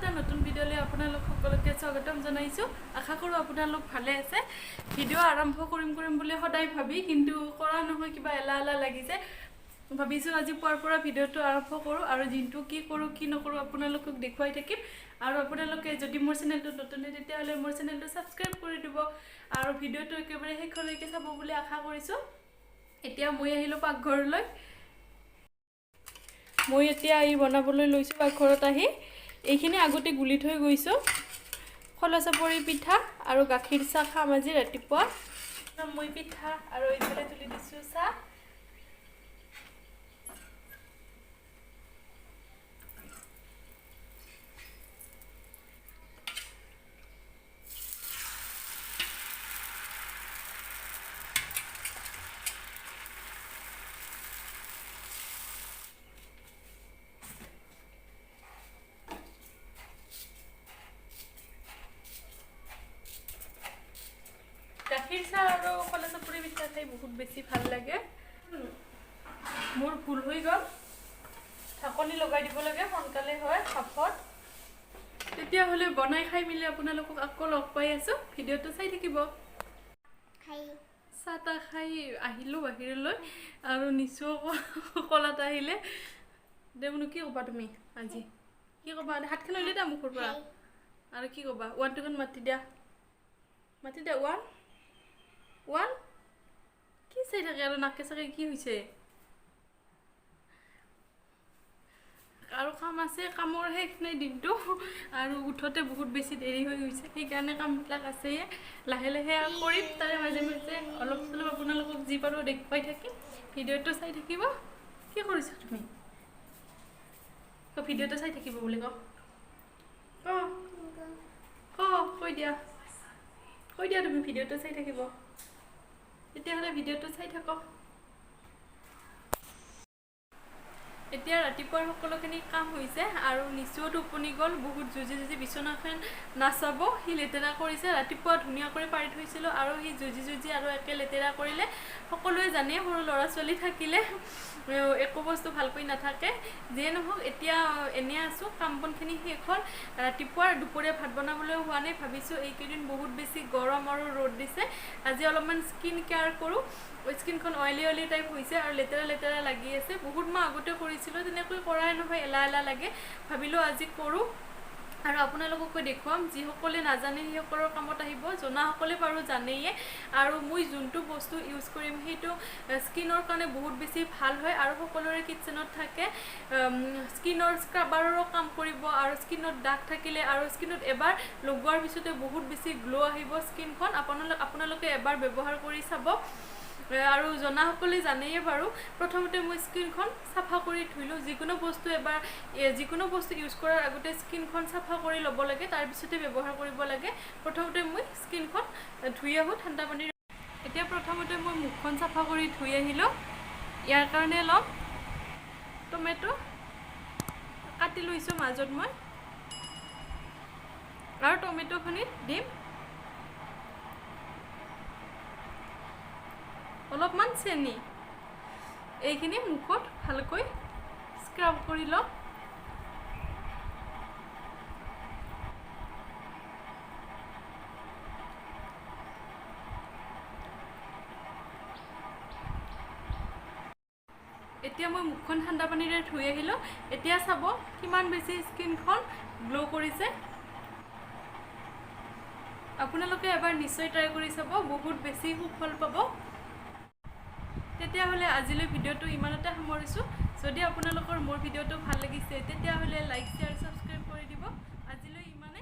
এটা নতুন ভিডিঅ'লৈ আপোনালোক সকলোকে স্বাগতম জনাইছোঁ। আশা কৰোঁ আপোনালোক ভালে আছে। ভিডিঅ' আৰম্ভ কৰিম কৰিম বুলি সদায় ভাবি কিন্তু কৰা নহয়, কিবা এলাহ এলাহ লাগিছে। ভাবিছোঁ আজি পুৱাৰ পৰা ভিডিঅ'টো আৰম্ভ কৰোঁ আৰু দিনটো কি কৰোঁ কি নকৰোঁ আপোনালোকক দেখুৱাই থাকিম। আৰু আপোনালোকে যদি মোৰ চেনেলটো নতুন হয়, তেতিয়াহ'লে মোৰ চেনেলটো ছাবস্ক্ৰাইব কৰি দিব আৰু ভিডিঅ'টো একেবাৰে শেষলৈকে চাব বুলি আশা কৰিছোঁ। এতিয়া মই আহিলোঁ পাকঘৰলৈ। মই এতিয়া আহি বনাবলৈ লৈছোঁ। পাকঘৰত আহি এইখিনি আগতে গুলি থৈ গৈছোঁ। খোলা চাপৰি পিঠা আৰু গাখীৰ চাহ খাম আজি ৰাতিপুৱা মই পিঠা আৰু এইফালে তুলি দিছোঁ চাহ। গাখীৰ চাহ আৰু খোলা চাপৰি পিঠা খাই বহুত বেছি ভাল লাগে। মোৰ ভুল হৈ গ'ল, ঢাকনি লগাই দিব লাগে, সোনকালে হয় ভাপত। তেতিয়াহ'লে বনাই খাই মেলি আপোনালোকক আকৌ লগ পাই আছোঁ, ভিডিঅ'টো চাই থাকিব। খাই চাহ তাহ খাই আহিলোঁ বাহিৰলৈ আৰু নিচু কলাত আহিলে দে। বোলো, কি ক'বা তুমি আজি? কি ক'বা? হাতখন উলিয়াই দিয়া মুখৰ পৰা। আৰু কি ক'বা? ওৱান টুখন মাতি দিয়া, মাতি দিয়া। One, one. কি চাই থাকে আৰু? নাকে চাকে কি হৈছে? আৰু কাম আছে, কামৰ শেষ নাই দিনটো। আৰু উঠোঁতে বহুত বেছি দেৰি হৈ গৈছে, সেইকাৰণে কামবিলাক আছেয়ে, লাহে লাহে আৰু কৰিম। তাৰে মাজে মাজে অলপ চলপ আপোনালোকক যি পাৰোঁ দেখুৱাই থাকিম। ভিডিঅ'টো চাই থাকিব। কি কৰিছা তুমি? ভিডিঅ'টো চাই থাকিব বুলি ক, ক, ক, কৈ দিয়া, কৈ দিয়া তুমি। ভিডিঅ'টো চাই থাকিব। তেতিয়াহ'লে ভিডিঅ'টো চাই থাকক। এতিয়া ৰাতিপুৱাৰ সকলোখিনি কাম হৈছে আৰু নিচুও টোপনি গ'ল। বহুত যুঁজি যুঁজি, বিচনাখন নাচাব, সি লেতেৰা কৰিছে। ৰাতিপুৱা ধুনীয়া কৰি পাৰি থৈছিলোঁ আৰু সি যুঁজি যুঁজি আৰু একে লেতেৰা কৰিলে। সকলোৱে জানে, সৰু ল'ৰা ছোৱালী থাকিলে একো বস্তু ভালকৈ নাথাকে। যিয়ে নহওক, এতিয়া এনেই আছোঁ। কাম বনখিনি শেষ হ'ল ৰাতিপুৱাৰ। দুপৰীয়া ভাত বনাবলৈও হোৱা নাই। ভাবিছোঁ এইকেইদিন বহুত বেছি গৰম আৰু ৰ'দ দিছে, আজি অলপমান স্কিন কেয়াৰ কৰোঁ। স্কিনখন অইলি অইলি টাইপ হৈছে আৰু লেতেৰা লেতেৰা লাগি আছে। বহুত মাহ আগতে কৰিছিলোঁ, তেনেকৈ কৰাই নহয়, এলাহ এলাহ লাগে। ভাবিলোঁ আজি কৰোঁ আৰু আপোনালোককো দেখুৱাম। যিসকলে নাজানে সেইসকলৰ কামত আহিব, জনাসকলে বাৰু জানেয়ে। আৰু মই যোনটো বস্তু ইউজ কৰিম, সেইটো স্কিনৰ কাৰণে বহুত বেছি ভাল হয় আৰু সকলোৰে কিটচেনত থাকে। স্কিনৰ স্ক্ৰাবাৰৰো কাম কৰিব আৰু স্কিনত দাগ থাকিলে আৰু স্কিনত এবাৰ লগোৱাৰ পিছতে বহুত বেছি গ্ল' আহিব স্কিনখন। আপোনালোকে এবাৰ ব্যৱহাৰ কৰি চাব আৰু জনাসকলে জানেই বাৰু। প্ৰথমতে মই স্কিনখন চাফা কৰি ধুইলোঁ। যিকোনো বস্তু ইউজ কৰাৰ আগতে স্কিনখন চাফা কৰি ল'ব লাগে, তাৰপিছতে ব্যৱহাৰ কৰিব লাগে। প্ৰথমতে মই স্কিনখন ধুই আহোঁ ঠাণ্ডা পানীৰ। এতিয়া প্ৰথমতে মই মুখখন চাফা কৰি ধুই আহিলোঁ। ইয়াৰ কাৰণে ল'ম টমেট', কাটি লৈছোঁ মাজত মই আৰু টমেট'খিনিত দিম অলপমান চেনি। এইখিনি মুখত ভালকৈ স্ক্ৰাব কৰি ল'ম। এতিয়া মই মুখখন ঠাণ্ডা পানীৰে ধুই আহিলোঁ। এতিয়া চাব কিমান বেছি স্কিনখন গ্ল' কৰিছে। আপোনালোকে এবাৰ নিশ্চয় ট্ৰাই কৰি চাব, বহুত বেছি সুফল পাব। তেতিয়াহ'লে আজিলৈ ভিডিঅ'টো ইমানতে সামৰিছোঁ। যদি আপোনালোকৰ মোৰ ভিডিঅ'টো ভাল লাগিছে, তেতিয়াহ'লে লাইক, শ্বেয়াৰ, ছাবস্ক্ৰাইব কৰি দিব। আজিলৈ ইমানে।